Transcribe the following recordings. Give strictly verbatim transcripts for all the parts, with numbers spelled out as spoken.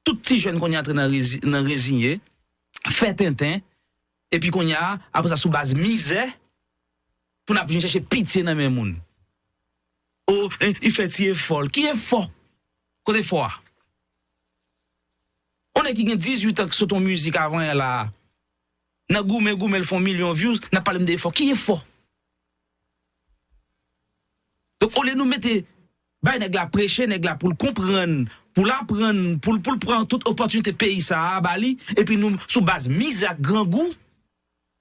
Tout ti jèn kounye a antre nan rezi- nan reziye, fè tenten, epi kounye a, apre sa, sou baz mizè, pou n ap vin chèche pitye nan men moun. O, e, li fè ti efò. Ki efò? Kote efò a? On nèg ki gen dizuit an ki sot on mizik avan yè la a, nan goumen, goumen, l fè on milyon views, n ap pale m de efò. Ki efò? Donk, olye nou mete, bay nèg la preche, nèg la pou l konprann, pou l aprann, pou l, pou l pran tout opòtinite peyi sa a ba li, epi nou, sou baz mizè ak grangou,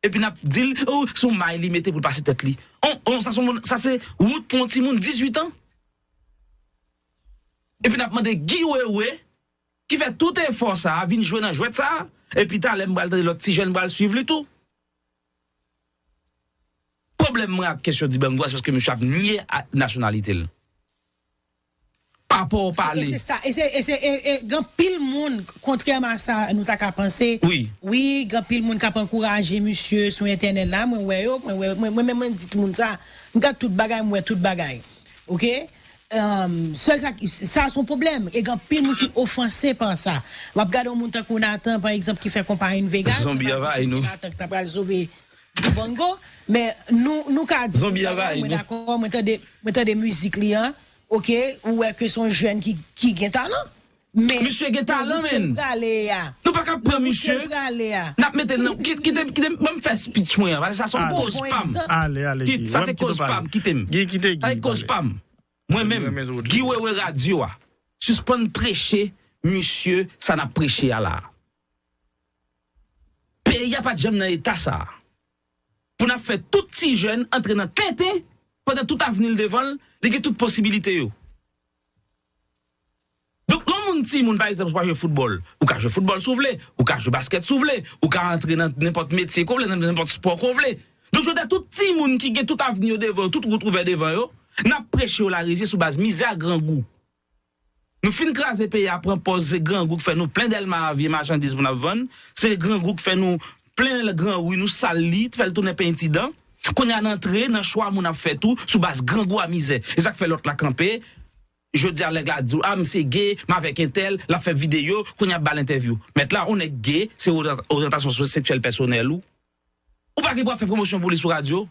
epi n ap di l, o, se on may li mete pou l pase tèt li. On, on, sa se on, sa se wout pou on timoun dizuit an. Epi n ap mande Guy Wewe, ki fè tout efò sa a, vin jwe nan jwèt sa a, epi talè m pral tande lòt ti jèn pral swiv li tou. Pwoblèm mwen ak kesyon Dibango a, se paske misye ap nye a- nasyonalite l. Pa pa w pale. E se sa, e se, e se, e, e gen anpil moun, kontrèman a sa nou ta ka panse, wi, wi, gen anpil moun k ap ankouraje misye sou entènèt la, mwen wè yo, mwen wè, mwen, mwen menm mwen di moun sa, m gad tout bagay, m wè tout bagay. Oke? Um, sèl sa, sa se yon pwoblèm. E gen anpil moun ki ofanse pa sa. W ap gade yon moun tankou Nathan, pa egzanp, ki fè konpa Envega, zonbi anvayi nou. Nathan ki ta pral sove Dibango. Men nou, nou ka di zonbi anvayi nou. Mwen dakò, mwen tande, mwen tande mizik li an. Oke, ou wè ke se yon jèn ki, ki gen talan. Men misye gen talan, men. Prale a. Nou pa ka pran misye. Prale a. N ap mete l nan, ki- kite, kite, ban m fè speech mwen an, paske sa se yon koz pa m. Ale, ale, Guy. Sa se koz pa m, kite m. Guy, kite Guy. Sa se koz pa m. Mwen menm, Guy Wewe radyo a, sispann preche misye sa n ap preche a la a. Peyi a pa t janm nan eta sa a. Pou n ap fè tout ti jèn antre nan tenten pandan tout avni l devan l, li gen tout posibilite yo. Donk, lè yon moun timoun, pa egzanp, ou pa jwe foutbòl, ou ka jwe foutbòl si w vle, ou ka jwe baskèt si w vle, ou ka antre nan nenpòt metye ke w vle, nan nenpòt spò ke w vle. Donk, jodi a, tout timoun ki gen tout avni yo devan yo, tout wout ouvè devan yo, n ap preche yo larezye sou baz mizè ak grangou. Nou fin kraze peyi a, pran pòz se grangou k fè nou plen Dèlma a vye machandiz pou n ap vann, se grangou k fè nou plen gran ri, nou sal li, fè l tounen penyen ti dan. Kounye a n antre nan chwa moun ap fè tou sou baz grangou a mizè. E sa k fè lòt la kanpe. Jodi a nèg la di w, a, m se gay, m avèk entèl, l ap fè videyo, kounye a ap ba l entèvyou. Mèt la, on nèg gay, se oryan- oryantasyon seksyèl pèsonèl ou. Ou pa gen pou ap fè pwomosyon pou li sou radyo.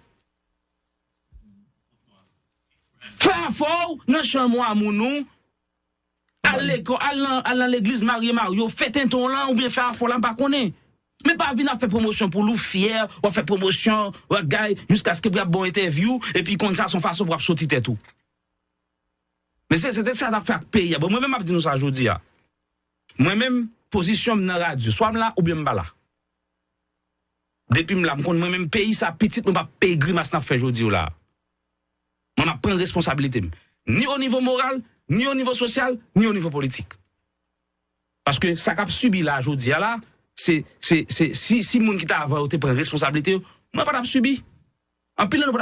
Fè afè w nan chanm ou a moun ou. Al lekòl, al nan, al nan legliz, marye marye w, fè tenten w lan, oubyen fè afè w la, m pa konnen. Men pa vin ap fè pwomosyon pou l, ou fyè, w ap fè pwomosyon, w ap gay, jiskaske pou y ap ba w entèvyou, epi konn sa se yon fason pou w ap soti tèt ou. Men se, se te sa n ap fè ak peyi a. Bon, mwen menm m ap di nou sa jodi a. Mwen menm, pozisyon m nan radyo, swa m la oubyen m pa la. Depi m la, m konn mwen menm peyi sa pitit, nou pa peye grimas n ap fè jodi yo la. Mwen m ap pran responsablite m. Ni o nivo moral, ni o nivo sosyal, ni o nivo politik. Paske sa k ap sibi la jodi a la, se, se, se, si, si moun ki t avan yo te pran responsablite yo, mwen pa t ap sibi. Anpil nan nou